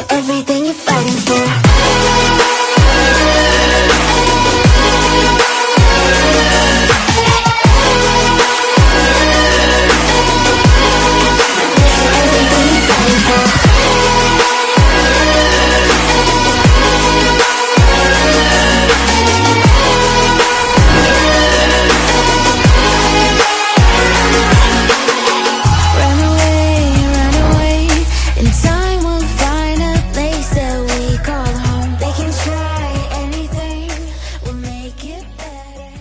everything you're fighting for. Everything you're fighting for. Run away, run away. In time we'll find a place that we call home. They can try anything, we'll make it better.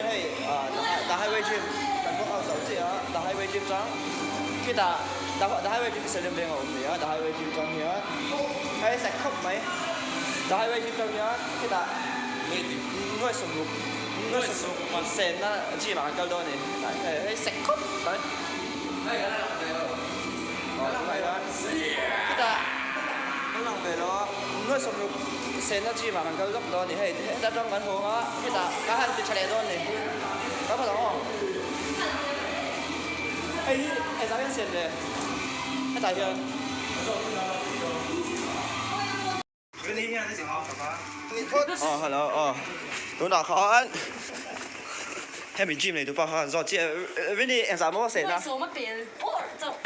Hei The Highway Gym kan work out zoh chiah a, The Highway Gym chang khitah The Highway Gym stadium veng a awm ni a, The Highway Gym chang hian hei sek khawp mai The Highway Gym chang hian khitah nuai sawmruk nuai sawmruk senna gym ah kan kal dawn a ni hei hei sek khawp mai aw tunah hian khitah kan lang ve lo a nuai sawmruk senna gym ah kan kal lawk dawn a ni hei heta tang kan hawng a hetah ka han ti tha leh dawn a ni ka va lang aw hei hi engzah hian siam ve hetah hian. Aw hello aw tunah khan hemi gym nei tupa khan zawt chiah Rini engzah maw seh na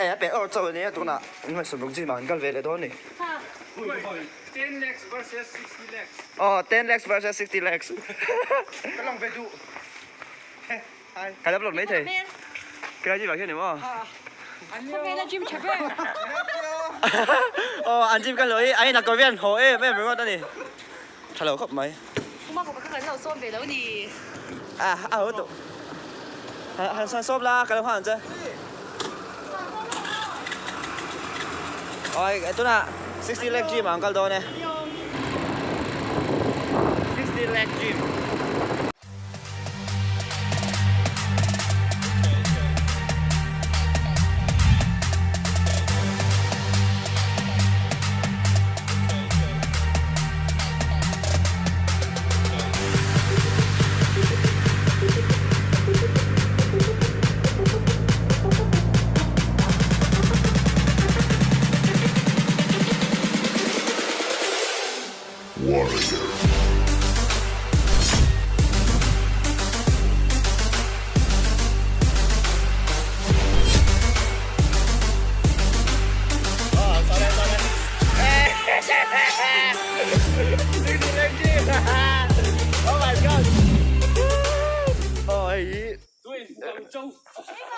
e a pel awr chauh ania tunah Nuaisawmruk gym ah an kal ve leh dawn a ni aw ten lakhs versus sixty lakhs ka lo upload maithei Khelai gym ah khian ni maw? Khawvela gym tha ber. Aw an gym ka hlawh hi a inah Korean haw em em ringawt a ni. Tha lo khawp mai. Uma kawp kha kan lo sawm ve lo ni. A a ho tawh. Han han sawm la ka lo nghah ang che. Oi tunah 60 lakh gym ah an kal dawn e. 60 lakh gym.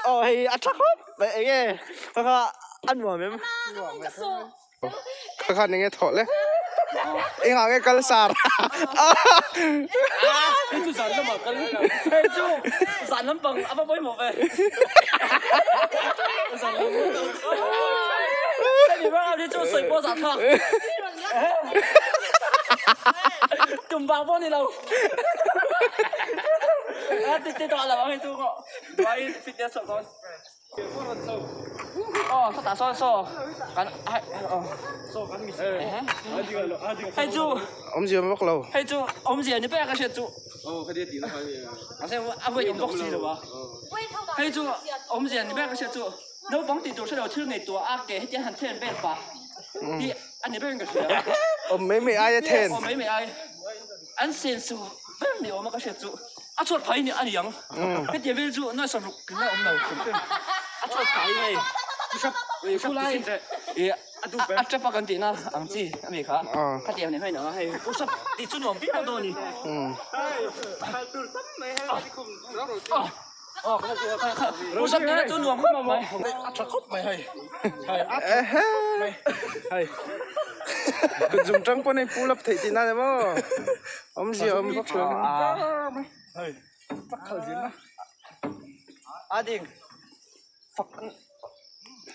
Aw hei a tha khawp mai eng nge kha kha a nuam em? Kha khan enge thawh le? Engah nge kal sar? Hei chu zan lamah kal hei chu zan lampang a va pawimawh ve. Zan lam hemi ber hi chu sawi pawh zahthlak. Tum vang pawh ni lo. A ti ti tawh lo ang hei chu vai fitness chhoh dawn. Aw sawtah sawn saw kan aw hei chu Awmzia vak lo. Hei chu awmzia ni ber ka hriat chu. Mahse a weight awm bawk si lo a. Hei chu awmzia ni ber ka hriat chu naupang tih tur hre lo thil ngaihtuah a ke hetiang han then vel pah hi a ni berin ka hria. Awm mai mai ai a then. Awm mai mai ai. An senso ber ni awm a ka hriat chu. A chhuat phai ni a ni ang. Hetiang vel chu nuai sawmruk na awm lo hrim hrim. A chhuat phai hei. Khulai a tap a kan tihna ang chi a mi kha. Khatiang ni hmain ang a hei push up tih chu nuam viau dawn a ni. Push up tihna chu nuam khawp mai. A tha khawp mai hei. Hei. Kut zum tang pawn hei pull up theih tihna ni maw? Awmzia awm vak lo. Hei. A ding. Fak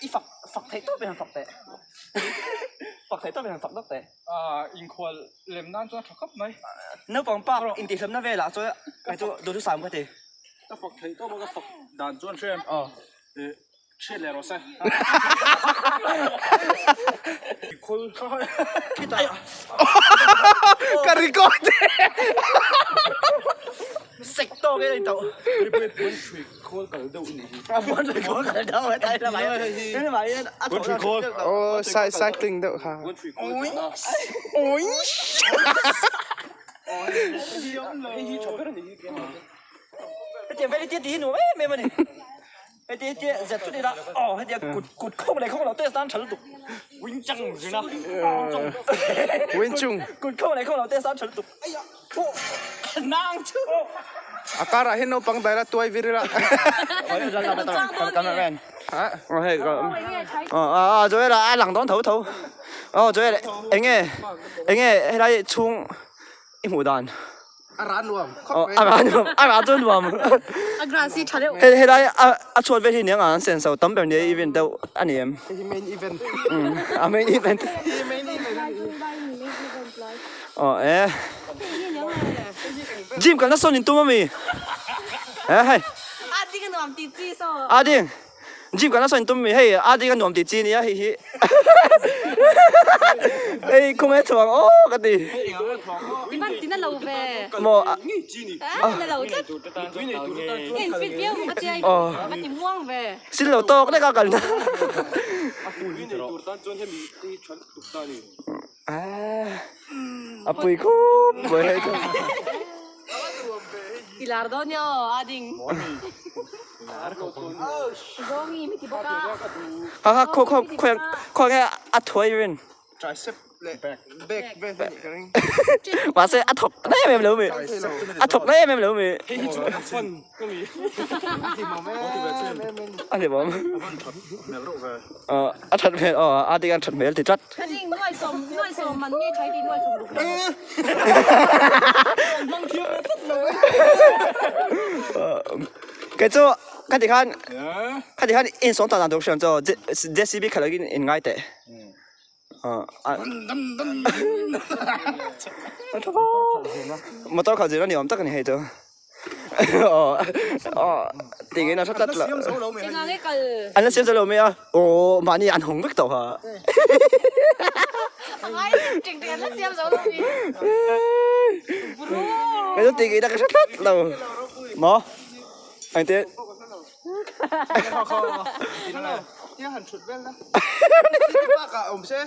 i fak fak theih tawp in han fak teh. Fak theih tawp in han fak dawk teh. Inkhual lem nan chuan a tha khawp mai. Naupang park intihhlimna velah chuan kei chu duhthusam ka ti. Ka fak theih tawp a ka fak dan chuan hre em. Hriat leh rawh se. Ka record e. Sek tawk e. in tauh. A puan hrui khawl kal deuh hetlai lamah hian he lamah hian a thawh dan Aw cycling deuh kha. Hetiang vel hi tia tih hi nuam em em a ni. Heti heti zet chu ila aw heti kut kut khawng leh khawng lo test nan tha lutuk. Wing chang zin a. Wing chung. Kut khawng leh khawng lo test nan tha lutuk. Nang chu. A karah hian naupang dai la tuai vir ila. Cameraman. Ha? Aw hei ka aw a a Joel a lang dawn tho tho. Aw Joel enge enge helai chhung i hmuh dan. A ra nuam khawp mai. A ra nuam, a ra chu nuam. A grass hi tha deuh. Hei helai a a chhuat vel hi niang a an senso tam ber nia event deuh a ni em? Hei hi main event. A main event. Hei hi main event a ni. Aw e. Gym kalna sawn in tum ami? E hei. A ding a nuam tih chi saw. A ding. Gym kan a sawn tum mi hei a ding a nuam tih chi nia hei hi hei khawnge chhuang aw ka ti I van tin a lo ve maw a na lo tlat in fit viau maw ka tia i va ti muang ve sin lo tawk lek a kal na a pui khawp mai hei chu. I lar dawn nia aw a ding. Zawngi mi ti bawk a. Ha ha khaw khaw khaw khaw nge a thuai rin. Tricep leh back vel hi a nih ka ring. Mahse a thawk na em em lo mi. A thawk na em em lo mi. Hei hi chu a fun ka mi. A hlimawm em em a ni. A hlimawm. A van that hmel reuh ve. A that hmel aw a ding a that hmel ti tlat. A ding nuai sawm nuai sawm man nge thai ti nuai sawm ruk lo. Kei chu kha ti khan kha ti khan in sawm tak dan tur hriam chu JCB khalh in in ngai teh. Motor khalh zir a ni awm tak a ni hei chu. Tingin a hre tlat lo. Engah nge kal? An la siam zo lo mai a. Aw mahni an hawng vek tawh kha. A ngai ting ting an la siam zo lo mi. Kei chu tingin a ka hre tlat lo. Maw? Engtin? Tia han thut vel na. City Park ah awm se.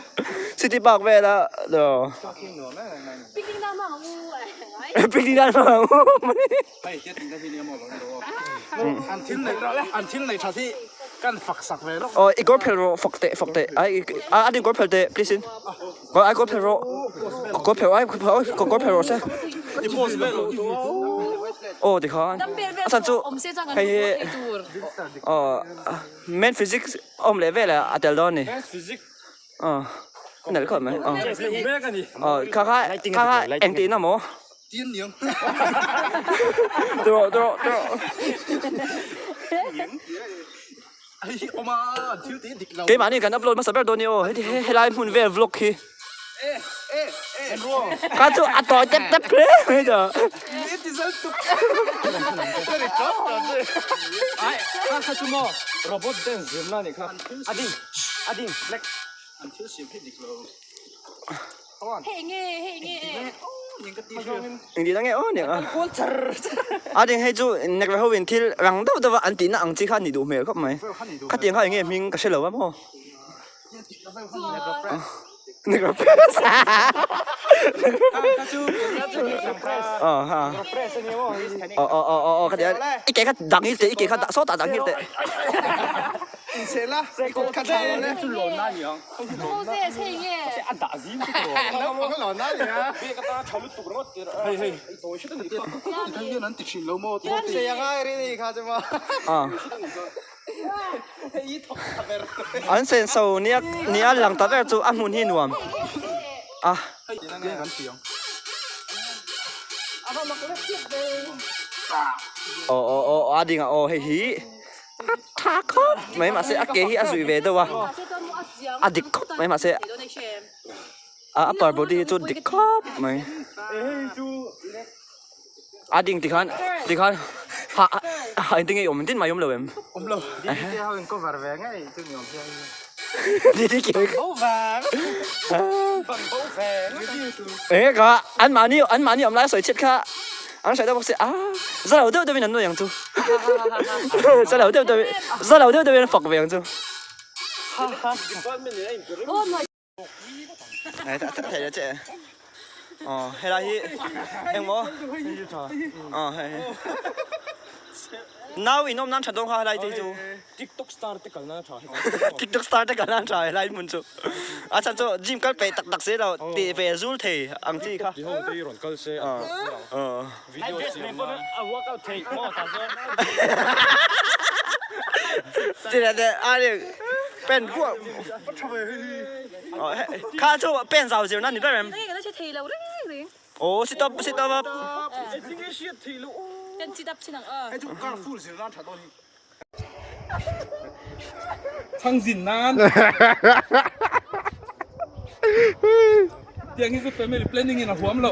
City Park vel a no. Picnic nan hmang ang u. Picnic nan hmang ang u. Hei tia tih na hi nia maw lo ni lo aw. An thil nei an thil nei tha hi kan fak sak ve lawk. Aw i kawr phel rawh fak teh fak teh ai a ding kawr phel teh please in. Ai kawr phel rawh kawr phel ai kawr phel rawh se. I post vel lo tu. Aw tikhan a chhan chu hei hi aw men physics awm leh vel a tel dawn a ni. Aw nalh khawp mai aw aw kha kha kha kha eng tihna maw. Tawh tawh tawh. Keimahni kan upload hmasa ber dawn ni aw heti helai hmun vel vlog hi. Ka chu a tawi tep tep hle mai ta. Hei nge hei nge e. Engti na nge aw nia. A ding hei chu nekve ho in thil rang deuh deuh a an tihna ang chi kha a nih duh hmel khawp mai. Khatiang kha enge hming ka hre lo a maw. Nekve press. Aw ha. Aw aw aw aw khatiang i ke kha dang hil teh i ke kha sawtah dang hil teh. Inchhela i kut kha thla lo le. Moses hei nge. Naupang lawn na nia. Sei anga ri ni kha chu maw. An senso nia nia lang ta ber chu a hmun hi nuam a. Aw aw aw a ding a aw hei hi. A tha khawp mai mahse a ke hi a zuih ve deuh a a dik khawp mai mahse a upper body hi chu dik khawp mai a ding tikhan tikhan ha ha engtin nge i awm engtin mah i awm lo em eng nge ka an mahni an mahni awm lai a sawi chhiat kha. An hre deuh bawk si a za lo deuh deuhin an nuai ang chu za lo deuh deuhin za lo deuh deuhin an fak ve ang chu. Thei che ờ helai hi engmaw ờ hei nau in awm nan tha dawn kha helai te chu TikTok star te kal nan tha TikTok star te kal nan tha helai hmun chu a chhan chu gym kal peih tak tak si lo tih ve zul thei ang chi kha ti ho te hi rawn kal se video siam nan a workout thei maw tah chuan ti leh teh a ni pen kuah kha chu pen zau zir nan ni ber em aw sit up sit up hei chu car full zir nan tha dawn hi. Chhang zin nan. Tiang hi chu family planning in a huam lo.